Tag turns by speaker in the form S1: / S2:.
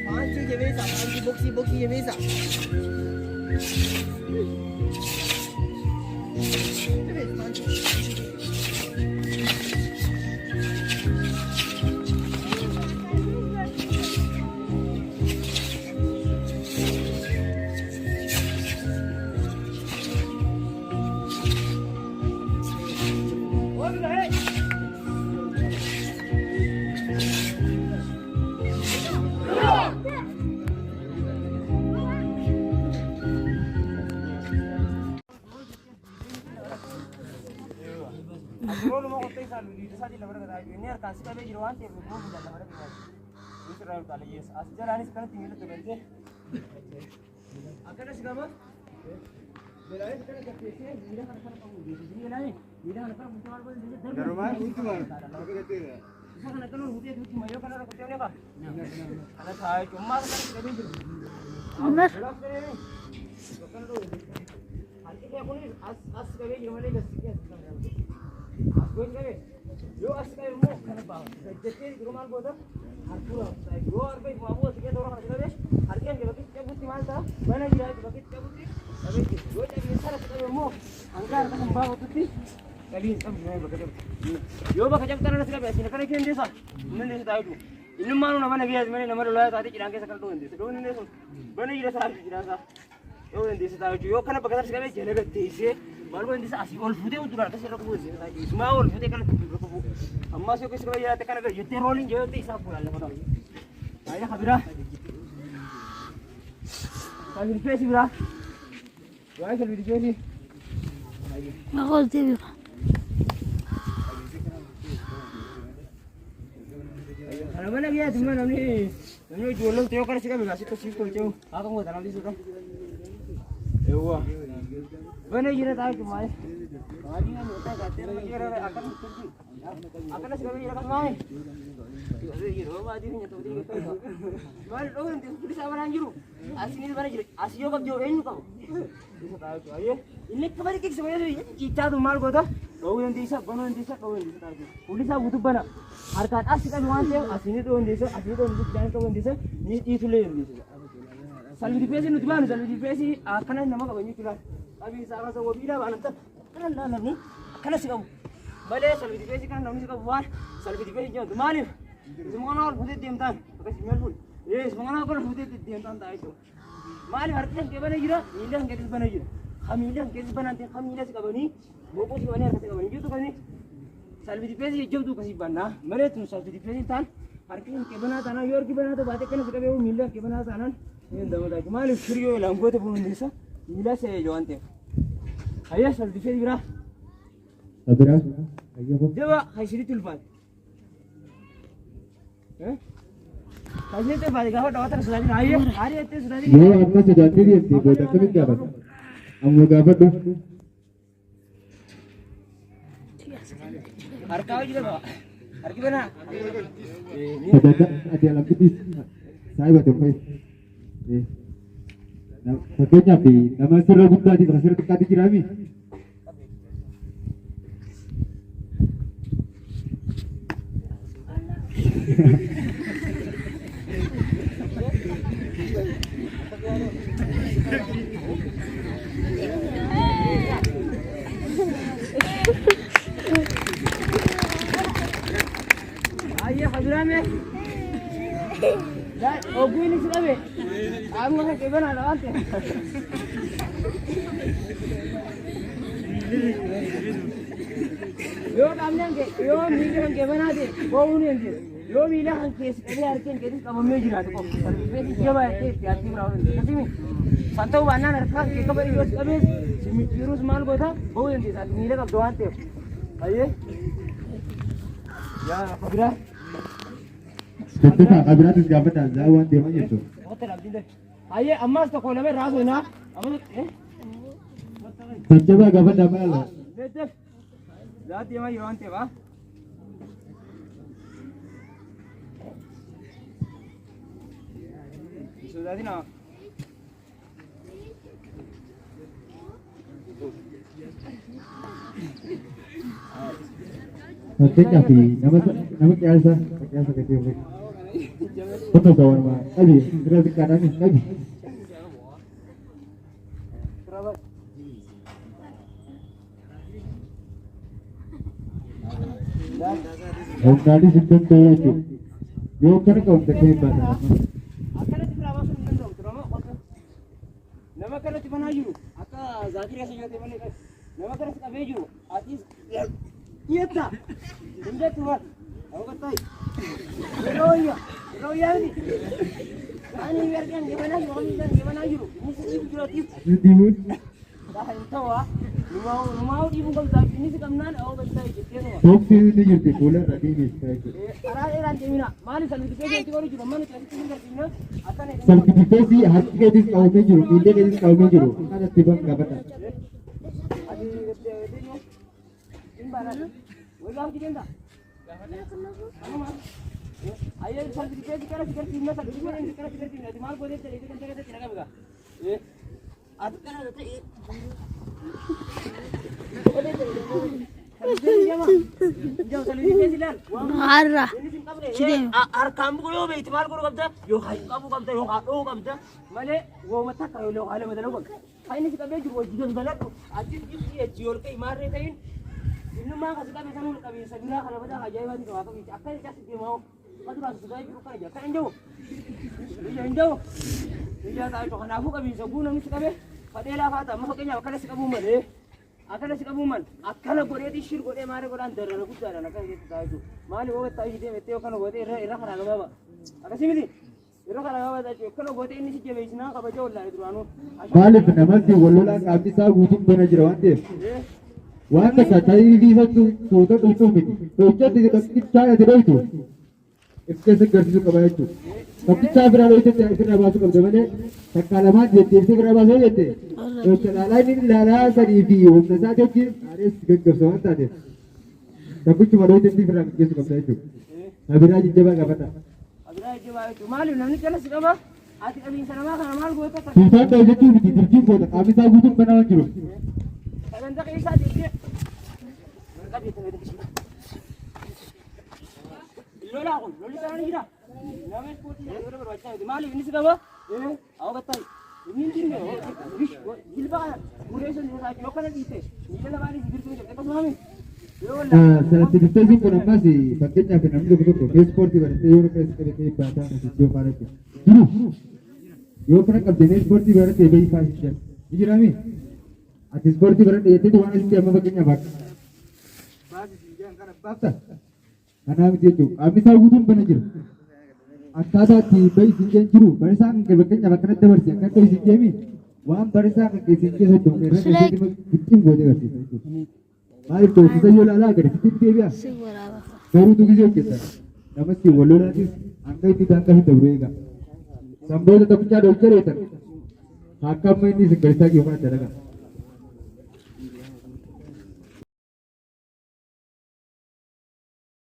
S1: Paantii jabeessa, paantii boksii boksii jabeessa. Jabeessa paantii.
S2: Rooluma qottee isaa nuti isaatiin lafa irra taa'ee inni harkaan si qabee jiru waan ta'eef immoo miilaan lafa irra taa'ee jiru. Irraa utaala yeessa. As jalaanis kanatti miila dabaltee akkanas qaba. Jalaanis akkana gabbeessee miila kana kana qabu beeksisni jalaani miila kana kana fuutee maal godhe
S3: Garumaa utuma.
S2: Isa kana kana fuutee tuutti mayyoo kana irra qottee olee qaba. Kana taa'ee cummaa kana qabee jiru.
S4: Umar.
S2: Harki kee kunis as as qabee jiru malee gadi siqee as qabee. As gochi qabee yoo as qabe immoo kana ba'a. Gajjattee jiru maal goota? Harkura. Yoo harka ifumaa bu'u siqee toora kana qabee harki hange bakki cabutti maal ta'a? Bana jira bakki cabutti qabee jiru. Yoo cabee sana qabe immoo hanga harka kan baafatutti qabii hin qabdu bakka cabtu. Yoo bakka cabtan irratti qabe asiin akkana kendeessa. Inni illee taa'ee jiru. Inni maanuu nama nagayyaa malee nama lolaa taatee cidhaan keessa kan dhuu dandeessa. Dhuu dandeessu. Bana jira isaa cidhaan isaa. Yoo dandeesse taa'ee jiru. Yoo kana bakka tarsi qabee jala gatteessee maal godhan dandeessa asii ol fuutee utuu akkasii irra qubuu dandeessa taa'ee jiru. Isumaa ol fuutee kana irra qubuu. Ammas yoo keessa qabee jiraate kana gadi jettee rooliin jettee isaa fuudhaan lafa ta'a. Baay'ee kabiraa. Salfeesi biraa. Waa'ee salfeesi.
S4: Maqaa deebi'a.
S2: Kana mana biyya tuma namni namni ijoollee ta'ee kana si qabe asitti siif tolchee haa kan goota namni suudha. Eewwa. Bana jira taa'e maal? Akkana si qabee jira kan maal? Yeroo maatii fi nyaata maal dhoohan ta'e isaa banaan jiru. Asinis bana jira. Asii yoo qabdu eenyu qabu? Isa taa'e jechuudha. Inni akka bari qeessa malee ciichaatu maal goota? Dhoowuu dandeessa, banuu dandeessa, dhoowuu dandeessa taa'e. Fuulli isaa guutuu bana. Harkaan as qabu waan ta'eef asiin dhoowuu dandeessa, asiin dhoowuu dandeessa, jaan qabu dandeessa, ni dhiitullee dandeessa. Salbi difeesii nuti baanu salbi difeesii akkana nama qaban jechuudha. Qabii isaa akkasa wabiidhaa baanan ta'e akkana laalamni akkana si qabu. Malee salbi difeesii kana namni si qabu waan salbi difeesii jedhamtu maaliif? Isuma kana ol fuutee deemtaan akkasii maal fuudhe? Ee isuma kana ol fuutee deemtaan ta'a jechuudha. Maaliif harki kan kee bana jira miilli kan keetis bana jira. Kan miilli kan keetis banaan ta'e kan miila si qabanii boqoo si qabanii harka si qabanii jirtu kani salbi difeesii jajjabduu akkasii bannaa malee tun salbi difeesii taan harki kan kee banaa taanaan yoo harki banaa ta'u baatee akkana si qabee miilli kan kee banaa taanaan ni danda'ama ta'a. Maaliif shirii yoo ilaangoota bu'uun hundeessa miila si eeja waan ta'eef. Hayya salbi difeesii biraa.
S3: Kabiraa. Ayyabo.
S2: Jaba kan isinitti ulfaate. Kan isinitti ulfaate gaafa dhawaatan sodaatin hayyee haadhi jettee sodaatin.
S3: Yoo amma sodaattee deemte booda akkamitti gaafata? Amma gaafadhu.
S2: Harkaa hojii qaba. Harki banaa.
S3: Sodaata ati alamtittis saayiba ta'e fa'i. Fakkeenyaaf nama sirra guddaatiif kan sirra xiqqaatti jiraami.
S2: Ayya kabiraame. Oguu inni si dhabe. Qaamni kan qeebanaa dha waan ta'eef. Yoo qaamni kan kee yoo miilli kan kee banaa ta'e boo'uu ni dandeessa. Yoo miila kan kee si qabee harki kan keetis qabamee jiraate qofa. Salphifeetis jabaa jettee itti harki biraa oolu. Akkasimi san ta'uu baannaan harka kan kee qabee yoo si qabees si micciiruus maal goota boo'uu dandeessa. Ati miila qabda waan ta'eef. Ayyee. Yaa biraa.
S3: Gaafata kabiraatis gaafata zaa waan deemaa jirtu.
S2: Ayyee ammas tokko lama irraa seenaa. Ammas
S3: Jajjabaa gaafadhaa maal?
S2: Beektef. Zaati deemaa jiru waan ta'eef. Sodaatina.
S3: Fakkeenyaaf nama nama qiyaasa qiyaasa gatii ofii. Kun osoo walumaa qabi bira xiqqaadhaan qabi. Humnaanis hin danda'u jechuudha. Yoo akkana qabamte ka'ee baata.
S2: Akkanatti biraa baasuun hin danda'amu. Nama qofa. Nama akkanatti banaa jiru akka zaakirii asii nyaatee malee qabu. Nama akkanatti qabee jiru atis dhiyeetta. Hin jettu maal? Nama qaxxaayi. Yeroo wayya. Yeroo wayyaa miti. Ani argan deemanaa jiru. Ani deemanaa jiru. Inni si dhiibu jiru atis.
S3: Atis dhiibuun
S2: Daa hin ta'u haa. Numaa dhiibuu qabdaa. Inni si qabnaan awwa qaxxaayi jettee numa.
S3: Boksii ni jirti fuula irra deebiista jechuudha.
S2: Karaa dheeraan deemina. Maali salphi keessatti godhu jiru? Mana keessatti hin garsiifna. Akkana
S3: Salphi harki keetis qabamee jiru miilli keetis qabamee jiru akkaataa itti ban gaafadha.
S2: Ati gartee hin baanaa. Wai gaafa jidenda. Ayyee salphi keessatti kana si garsiifna salphi keessatti kana si garsiifna. Ati maal godhee ta'e kan ta'e ta'e nagaa bigaa. Ati kana ta'e.
S4: Har'a.
S2: Harkaan bu'u yoo beekte maal godhuu qabda? Yookaan qabuu qabda yookaan dhoo'uu qabda malee wooma takka yookaan lama dalaguu qabda. Kan inni si qabee jiru hojii gangaladhu achis ibsi achi ol ka'e maarree ta'in innummaa kasi qabe sanuun qabeessa biraa kana badaa ajaa'ibaati qabaa qabeessa akka inni as deemaa akka duraan si qabee jiru kana jira kan hin jiru biyya hin jiru biyya taa'e kanaafuu qabeessa guu namni si qabe fadhee laafaa ta'a amma fakkeenyaaf akkana si qabuu malee akkana si qabuu mal akkana godheeti shir godhee maarree godhaan darara guddaadhaan akkana keessa taa'e jiru maali yoo taa'e deemettee akkana godhee irra irra karaa gabaabaa akkasii miti irra karaa gabaabaa taa'e akkana godhee inni si jabeessinaa kabaja wallaahi duraanuu.
S3: Maaliif namatti wal lolaan qaamni isaa guutuun bana jira waan ta'eef. Waan takka ta'ii fi isatti tuuta dhuftuu miti. Dho'ichatti tokkichaa ati dho'itu if keessa agarsiisuu qaba jechuudha. Tokkichaa biraa dho'ichatti ofirraa baasuu qabda malee takka lamaan deddeebisee biraa baasuu jette dho'icha laalaa inni laalaa sanii fi humna isaatii wajjin aarees gaggabsa waan taateef. Tokkichuma dho'ichatti ofirraa gaggeessuu qabda jechuudha. Abiraa jajjabaa gaafadha.
S2: Abiraa jajjabaa jechuudha. Maaliif namni jala si qaba? Ati qabiinsa namaa kana maal goota?
S3: Tuutaan dha'u jechuun miti dirqiin goota qaamni isaa guutuun banaa waan jiruuf.
S2: Sagantaa keessaa deemtee. Lolaa kun lolli sana ni jira. Nama ispoortii yeroo barbaachisaa miti. Maaliif inni si qaba? Awwa gattaayi. Inni hin jirre jilba kana gurree sun isaa yoo kana dhiiste miila lamaanii si dirquu jirte akkasuma miti. Yoo wallaahi.
S3: Salphi kun ammas fakkeenyaaf namni tokko tokko mee ispoortii baratee yoo keessa qabatee baataa nuti iddoo faarratti jiru. Yoo kana qabdee mee ispoortii baratee bahii faasii jedhu. Ni jiraami? Ati ispoortii baradhe jetteetu waan asitti amma fakkeenyaaf akka. Baasii siin jedhan kana baafta. Kanaa miti jechuudha. Qaamni isaa guutuun bana jira. Akkaataa itti bahi siin jedhan jiru barisaa kan kee fakkeenyaaf akkanatti dabarsi akkanatti bahi siin jedhami waan barisaa kan kee siin keessa hojjetamu irra keessatti gixxiin gootee agarsiisa jechuudha. Maaliif doorsisa yoo ilaalaa gadi sitti deebi'a.
S4: Si waraaba.
S3: Garuutu gisee hojjetan. Namatti wal lolaatis hanga inni daangaa hin dabru eega. Sanboota tokkichaa dho'icha dho'itan. Akka amma inni isin gadi isaa yookaan dalagaa.